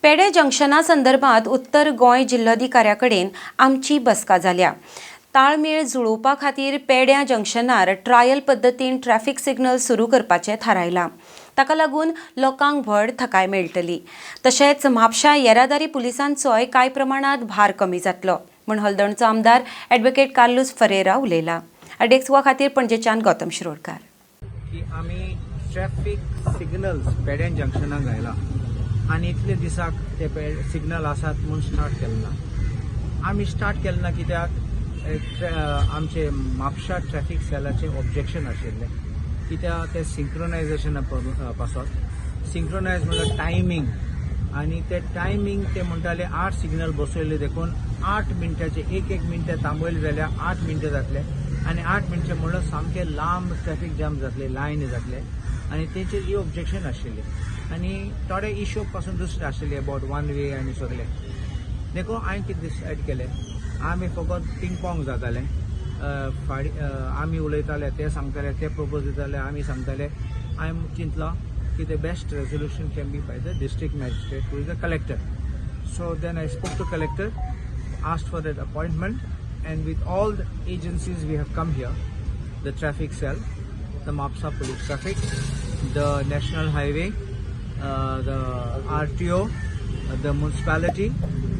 पेडे जंक्शना संदर्भात उत्तर गोंय जिल्लोधिकाऱ्या कडेन आमची बसका जाल्या. ताळमेळ जुळोवपा खातीर पेड्यां जंक्शनार ट्रायल पद्दतीन ट्रॅफिक सिग्नल सुरू करपाचें थारायलां. ताका लागून लोकांक व्हड थकाय मेळटली, तशेंच म्हापशा येरादारी पुलिसांचोय कांय प्रमाणात भार कमी जातलो म्हूण हळदोणचो आमदार ॲडव्होकेट कार्लूस फरेरा उलयला. अडेक्सवा खातीर पणजेच्यान गौतम शिरोडकार. की आमी ट्रॅफिक सिग्नल्स पेड्यां जंक्शनाक घायला आनी इतले दिसाक ते पे सिग्नल आसात म्हूण स्टार्ट केलें ना. आमी स्टार्ट केलें ना कित्याक आमचे म्हापशा ट्रॅफिक सेलाचें ऑब्जेक्शन आशिल्लें, कित्याक ते सिंक्रोनायझेशना पासत. सिंक्रोनायज म्हणल्यार टायमींग आनी ते टायमींग ते म्हणटाले 8 सिग्नल बसयले देखून 8 मिनटाचे एक एक मिनटां थांबयले जाल्यार 8 मिनटां जातले आनी 8 मिनटां म्हणल्यार सामकें लांब ट्रॅफिक जाम जातले, लायन जातले आनी तेंचेर ही ऑब्जेक्शन आशिल्लें. आनी थोडे इश्यू पासून दुसरे आशिल्ले अबावट वन वे आनी सगळे. देखून हांवें कितें डिसायड केलें, आमी फकत पिंग पोंग जातालें. फाडी आमी उलयताले, ते सांगताले, ते प्रपोज दिताले, आमी सांगताले. हांवें चिंतलां की the best resolution can be by the district magistrate, who is the collector. So then I spoke to collector, asked for that appointment, and with all the agencies we have come here: the traffic cell, the Mapsa police traffic, the national highway, the RTO, the municipality.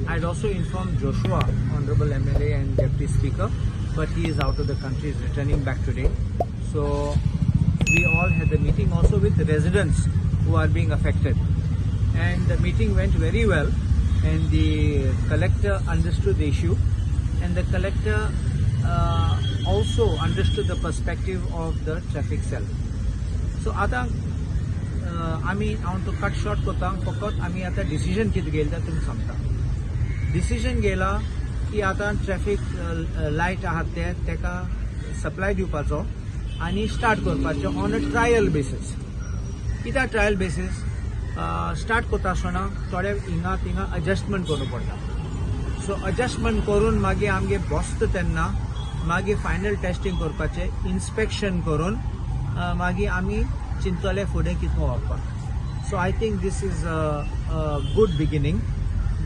I'd also informed Joshua, honorable MLA and deputy speaker, but he is out of the country, is returning back today. So we all had the meeting also with the residents who are being affected, and the meeting went very well, and the collector understood the issue, and the collector also understood the perspective of the traffic cell. So आतां आमी, हांव तो cut short करता, फकत आमी आतां decision कितें घेयला तें तुमकां सांगता. डिसिजन घेयला की आतां ट्रॅफिक लायट आहात ते तेका सप्लाय दिवपाचो आनी स्टार्ट करपाचें ऑन अ ट्रायल बेसीस. कित्याक ट्रायल बेसीस? स्टार्ट करता आसतना थोडे हिंगा थिंगा एडजस्टमेंट करूं पडटा. सो एडजस्टमेंट करून मागीर आमगे बसता तेन्ना मागीर फायनल टेस्टिंग करपाचें, इन्स्पेक्शन करून मागीर आमी चिंततले फुडें कितें वागपाक. So I think this is a good beginning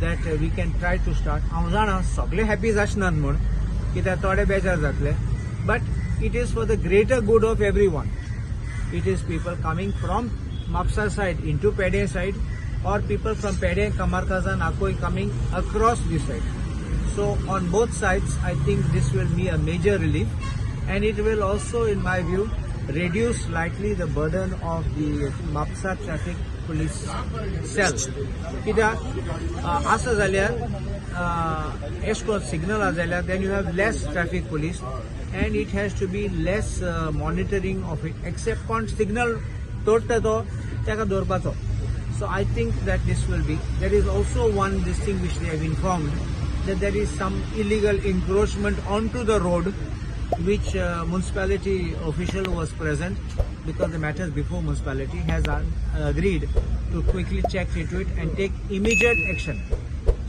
that we can try to start. हांव जाणा सगळे हॅपी जाचनात म्हूण, कित्याक थोडे बेजार जातले, but it is for the greater good of everyone. It is people coming from Mapsa side into Pede side or people from Pede, Kamarkaza, Nakoi coming across this side. So on both sides, I think this will be a major relief and it will also, in my view, reduce slightly the burden of the Mapsa traffic police cell. कित्याक आसा जाल्यार एश कोन signal आसा जाल्यार then you have less traffic police and it has to be less monitoring of it, except कोण signal तोडटा तो ताका दवरपाचो. So I think that this will be there. Is also one this thing which they have informed, that there is some illegal encroachment onto the road, which municipality official was present, because the matters before municipality, has agreed to quickly check into it and take immediate action.